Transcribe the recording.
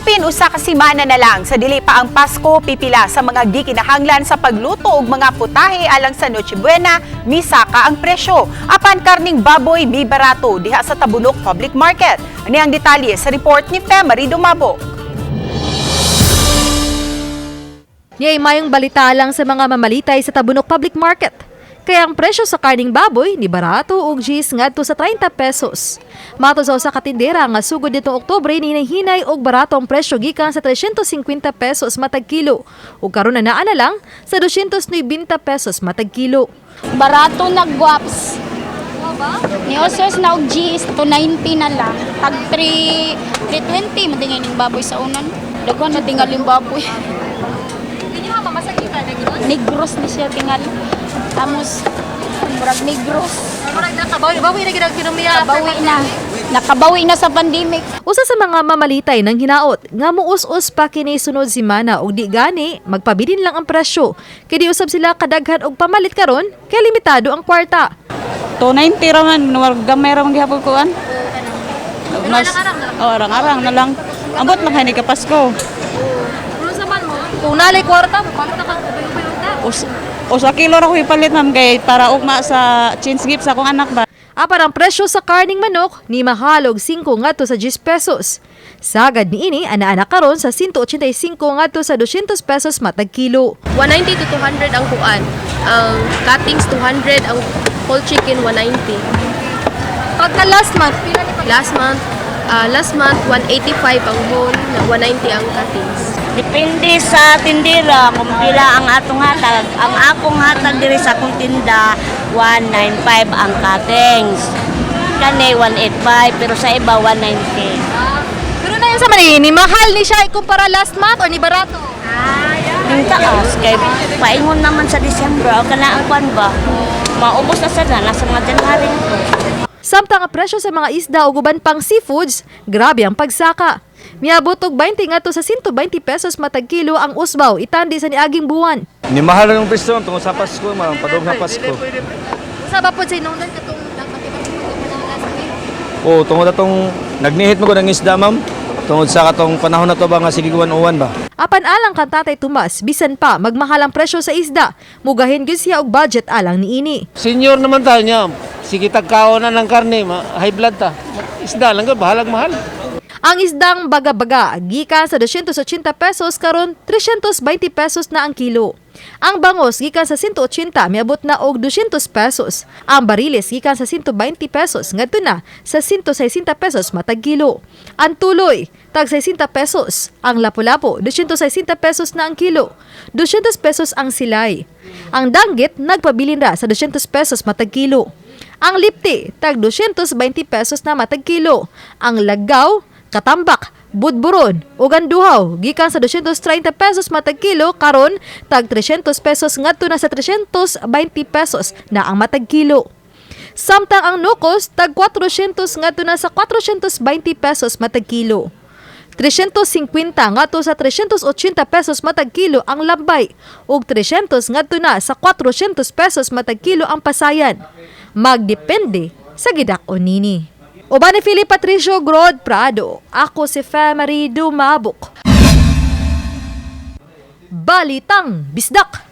Apin 1 ka semana na lang sa dili pa ang Pasko, pipila sa mga gikinahanglan sa pagluto og mga putahe alang sa Noche Buena, misaka ang presyo. Apan karning baboy mibarato diha sa Tabunok Public Market. Ani ang detalye sa report ni Femary Dumabo. Niay mayong balita lang sa mga mamalitay sa Tabunok Public Market. Kaya ang presyo sa karning baboy ni barato og gis ngadto sa 30 pesos. Matod sa usa ka tindera nga sugod nitong Oktubre, hinay-hinay og barato ang presyo gikan sa 350 pesos matag kilo ug karon na naa na lang sa 290 pesos matag kilo. Barato na guaps. Ni Osos na og G is 290 na lang. Tag 3 320 madingay ning baboy sa unan. Daghan na tingal yung baboy. Negros ni siya tingal. Amos murag negros. Nakabawi na gid Nakabawi na. Nakabawi na sa pandemic. Usa sa mga mamalitay ng hinaot nga muus-us pa kini sunod semana ug di gani magpabilin lang ang presyo. Kay di usab sila kadaghan og pamalit karon kay limitado ang kwarta. 290 ra man, nuwag gamay ra man gihapon kuan. Mas, oh, arang-arang na lang. Ambot lang kay ni ka Pasko. Kung nalay kwarta, palit na kang ubay-ubay. Usa kilo ra ko ipalit, ma'am, kay para ugma sa change gift sa akong anak ba. Apan ang presyo sa karning manok ni mahal og 5 ngadto sa 10 pesos. Sagad niini ana-ana karon sa 185 ngadto sa 200 pesos matag kilo. 190 to 200 ang kuan. Ang cuttings 200, ang whole chicken 190. Pagka last month, Last month 185 ang whole, na 190 ang cuttings. Depende sa tindera kung pila ang atong hatag. Ang akong hatag diri sa akong tinda, 195 ang cuttings. Kani 185 pero sa iba 190. Pero na yun sa manini, ni mahal ni siya ikumpara last month or ni barato? Yung taas kay paingon naman sa December o kana ang kwan ba? Maubos na sana nasa mga January to. Samtang ang presyo sa mga isda ug uban pang seafoods, grabe ang pagsaka. Miabot og 20 ngadto sa 120 pesos matag kilo ang usbaw itandi sa niaging buwan. Ni mahal ang presyo tungod sa Pasko, ma'am, padung sa Pasko. Sa ba pod sa inungdan katong last week? Oh, tungod atong nagnihit mo ko ng isda, ma'am. Tungod sa katong panahon na to ba nga sige uwan ba. Apan alang kan Tatay Tomas, bisan pa magmahal ang presyo sa isda, mugahin gyud siya og budget alang niini. Senior naman tayo niya. Sige, tagkaon na ng karne, high blood ta. Isda lang ko, bahalag mahal. Ang isdang baga-baga gikan sa 280 pesos karon 320 pesos na ang kilo. Ang bangos gikan sa 180 miabot na og 200 pesos. Ang bariles gikan sa 120 pesos ngadto na sa 160 pesos matag kilo. Ang tuloy tag 60 pesos. Ang lapu-lapu 260 pesos na ang kilo. 200 pesos ang silay. Ang danggit nagpabilin ra sa 200 pesos matag kilo. Ang lipti, tag 220 pesos na matag kilo. Ang lagaw, katambak, budburon ug ang duhaw gikan sa 230 pesos matag kilo karon tag 300 pesos ngadto na sa 320 pesos na ang matag kilo. Samtang ang nukos tag 400 ngadto na sa 420 pesos matag kilo. 350 ngadto sa 380 pesos matag kilo ang lambay ug 300 ngadto na sa 400 pesos matag kilo ang pasayan. Magdepende sa gidak-on nini. Uban ni Philip Patricio Grod Prado, ako si Femery Dumabok. Balitang Bisdak!